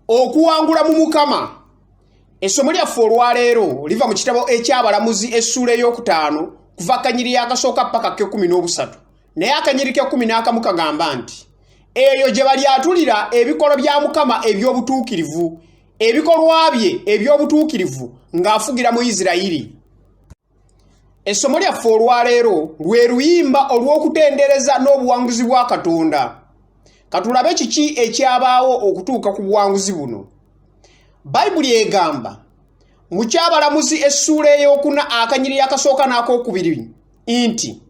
Okuwangula mu Mukama. Essomo lyaffe olwaleero liva mu kitabo eky'Abalamuzi essuula ey'okutaano kuva akanyiriri akasooka paka k'ekkumi n'obusatu. Naye akanyiriri k'ekkumi n'akamu kagamba nti, Eyo gye balyatulira ebikolwa bya Mukama eby'obutuukirivu, ebikolwa bye eby'obutuukirivu ng'afugira mu Isirayiri. Essomo lyaffe olwaleero lwe luyimba olw'okutendereza n'obuwanguzi bwa Katonda. Katulabe kiki ekyabaawo okutuuka ku buwanguzi buno. Bayibuli egamba mu Kyabalamuzi essuula ey'okuna akanyiriri akasooka n'ak'okubiri nti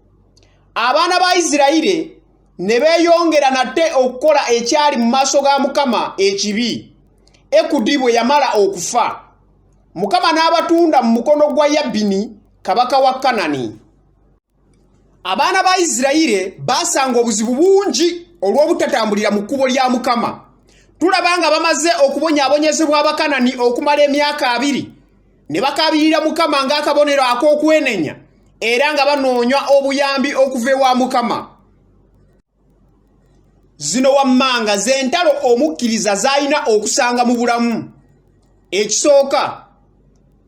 abaana ba Isirayiri ne beeyongera nate okukola ekyali mu maaso ga Mukama ekibi, Ekudi bwe yamala okufa. Mukama n'abatunda mu mukono gwa Yabini kabaka wa Kanani. Abaana ba Isirayiri baasanga obuzibu bungi olw'obutatambulira mu kkubo lya Mukama. Tulaba nga bamaze okubonyaabonyezebwa Abakanani okumala emyaka abiri, ne bakaabirira Mukama ng'akabonero ak'okwenenya era nga banoonya obuyambi okuva ewa Mukama. Zino wammanga z'entalo omukkiriza z'alina okusanga mu bulamu. Ekisooka,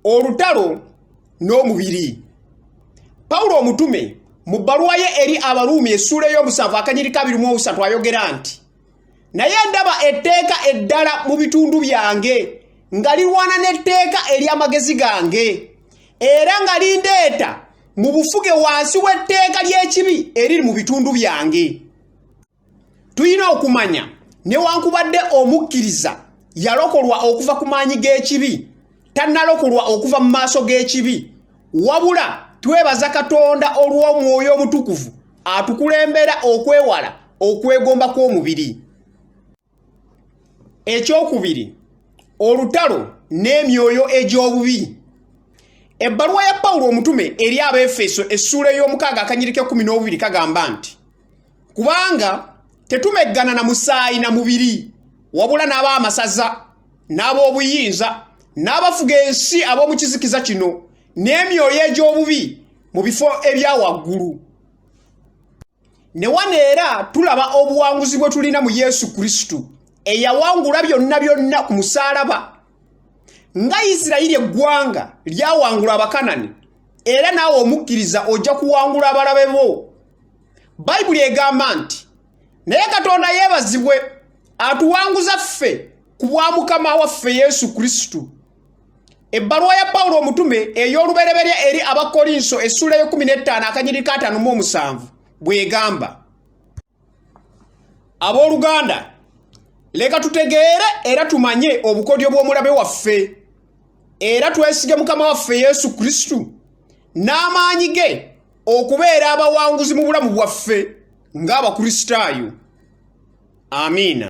olutalo n'omubiri. Pawulo omutume mu bbaluwa ye eri Abaruumi essuula ey'omusanvu akanyiri kabiri mu obusatu ayogera nti, naye ndaba etteeka eddala mu bitundu byange nga lirwana n'etteeka ery'amagezi gange era nga lindeeta mu bufuge wansi w'etteeka ly'ekibi eriri mu bitundu byange. Tulina okumanya newankubadde omukkiriza yalokolwa okuva ku maanyi g'ekibi, tannalokolwa okuva mu maaso g'ekibi, wabula twebaza Katonda olw'Omwoyo Omutukuvu atukulembera okwewala okwegomba kw'omubiri. Ekyokubiri, olutalo n'emyoyo egy'obubi. Ebbaluwa ya Pawulo omutume eri Abeefeso essuula ey'omukaaga akanyiri k'ekkumi n'obubiri kagamba nti, kubanga tetumeggana na musaayi na mubiri, wabula n'ab'amasaza n'ab'obuyinza n'abafuga ensi ab'omu kizikiza kino n'emyoyo egy'obubi mu bifo ebya waggulu. Ne wano era tulaba obuwanguzi bwe tulina mu Yesu Kristo eyawangula byonna byonna ku musaalaba. Nga Isirayiri eggwanga lyawangula Abakanani, era naawe omukkiriza ojja kuwangula abalabe bo. Bayibuli egamba nti, naye Katonda yeebazibwe atuwanguza ffe ku bwa Mukama waffe Yesu Kristo. Ebbaluwa ya Pawulo omutume ey'olubereberye eri Abakkolinso essuula y'ekkumi n'ettaano akanyiriri k'ataano mu omusanvu bw'egamba, Abooluganda, leka tutegeere era tumanye obukodyo bw'omulabe waffe, era twesige Mukama waffe Yesu Kristo n'amaanyi ge okubeera abawanguzi mu bulamu bwaffe ng'Abakristaayo. Amiina.